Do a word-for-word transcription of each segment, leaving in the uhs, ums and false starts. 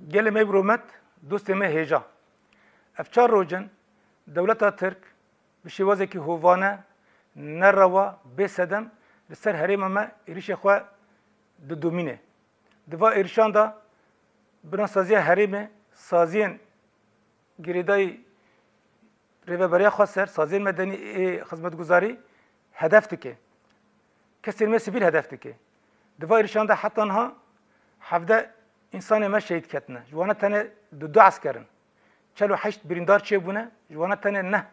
Gelê me bi rûmet, dostê me hêja. Ev çar roj in dewleta Tirk bi şêwazekî hovane, nerewa, bê sedem li ser herêma me êrişê xwe didomîne. Di va êrişan de binsaziya herêmê, saziyên girêdayî rêveberiya xweser, saziyên medenî ê xizmetguzarî hedef dike. Kesên me sivîl hedef dike. Di va êrişan de heta niha hevdeh însanê me şehîd ketine. Ji wana tenê du du esker in. Çel û heşt birîndar çêbûne, ji wana tenê neh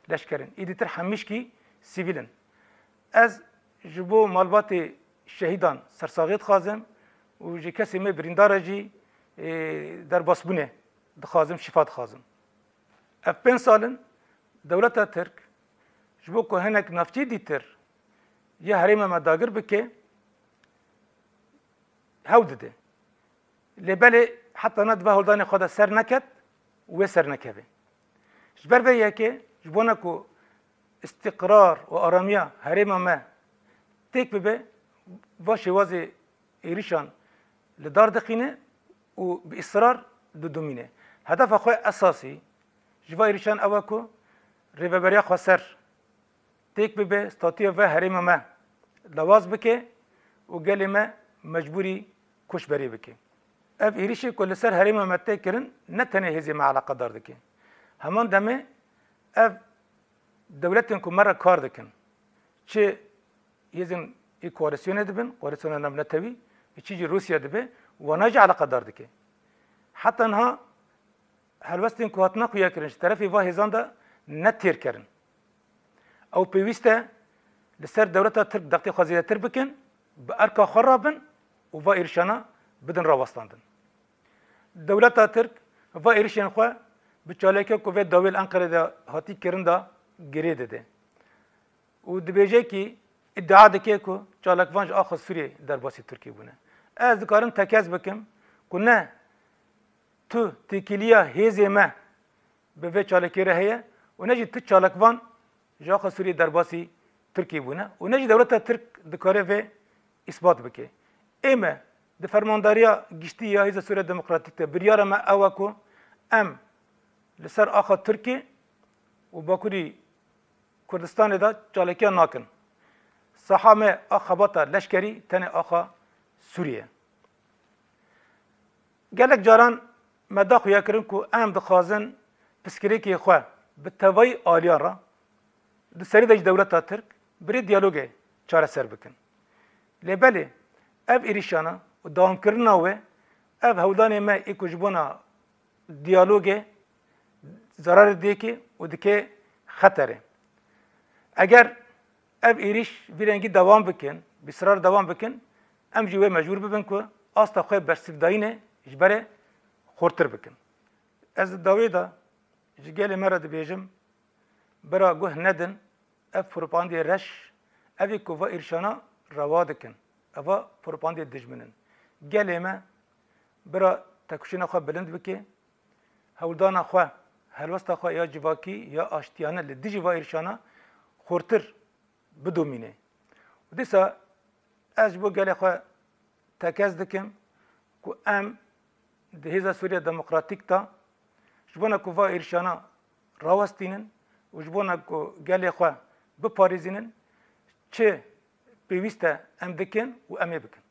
leşker in. Îdîtir hemîşkî sivîl in. Ez ji bo malbatê şehîdan sersaxiyê dixwazim û ji kesê me birîndar e jî, ê, derbasbûnê dixwazim, şifa dixwazim. Ev pênc sal in dewleta Tirk ji bo ku hinek navçeyê dîtir ya herêma me dagir bike, hewl dide. Lê belê heta niha di va hewldanê xwe de ser neket û wê ser nekeve. Ji ber vê yekê, ji bona ku îstîqrar û aramiya herêma me têk bibe, va şêwazê êrişan li dar dixîne û bi israr didomîne. Hedefa xwe esasî ji va êrişan ew e ku rêveberiya xweser têk bibe, statûya vê herêma me lawaz bike û gelê me mecbûrî koçberî bike. Ev êrişê ku li ser herêma me tê kirin, ne tenê hêzê me eleqedar dike. Heman demê ev dewletên ku me re kar dikin, çi hêzên ê koalîsyonê dibin, koalîsyona navnetewî, çi jî Rûsya dibe, wana jî eleqedar dike. Heta niha helwestên ku hatine xuyakirin ji terefê va hêzan de ne têr kirin. Ew pêwîst e li ser dewleta Tirk dextê xwe zêdetir bikin, bi erka xwe rabin û va êrişana bidin rawestandin. Dewleta Tirk va êrişên xwe bi çalakiyek ku vê dawiyê li Enqerê de hatî kirin de girê dide. Û dibêje kî îdia dike ku çalakvan ji axa Sûriyê derbasî Tirkiyê bûne. Ez dikarim tekez bikim ku ne tu têkiliya hêzê me bi vê çalakiyê re heye û ne jî tu çalakvan ji axa Sûriyê derbasî Tirkiyê bûne û ne jî dewleta Tirk dikare vê îsbat bike. Ê me di Fermandariya Giştî ya Hêza Sûriya Demokratîk de biryara me ew e ku em li ser axa Tirkiyê û Bakurî Kurdistanê de çalakiya nakin. Saha me a xebata leşkerî tenê axa Sûriyê ye. Gelek caran me da xuyakirin ku em dixwazin pirsgirêkê xwe bi tevayî aliyan re di serî de ji dewleta Tirk bi rê diyalogê çareser bikin. Lê belê ev êrîşana û dewamkirina wê, ev hewldanê me ê ku ji bona diyalogê zararê dike û dike xeterê. Eger ev êrîş vî rengî dewam bikin, bi israr dewam bikin, em jî wê mecbûr bibin ku asta xwe bersivdayînê ji berê xurtir bikin. Ez di dawiyê de ji gelê me re dibêjim, bira guh nedin, ev propagandê reş, ev ê ku va êrîşana rewa dikin. Eva propagandê dijmin in. Gelê me bira tekoşîna xwe bilind bike, hewldana xwe, helwesta xwe ya civakî, ya aştiyane li dijî va êrîşana xurtir bidomîne. Û dîsa ez ji bo gelê xwe tekez dikim ku em di Hêza Sûriya Demokratîk de ji bona ku va êrîşana rawestînin û ji bona ku gelê xwe biparêzînin, çi pêwîst e em dikin û em ê bikin.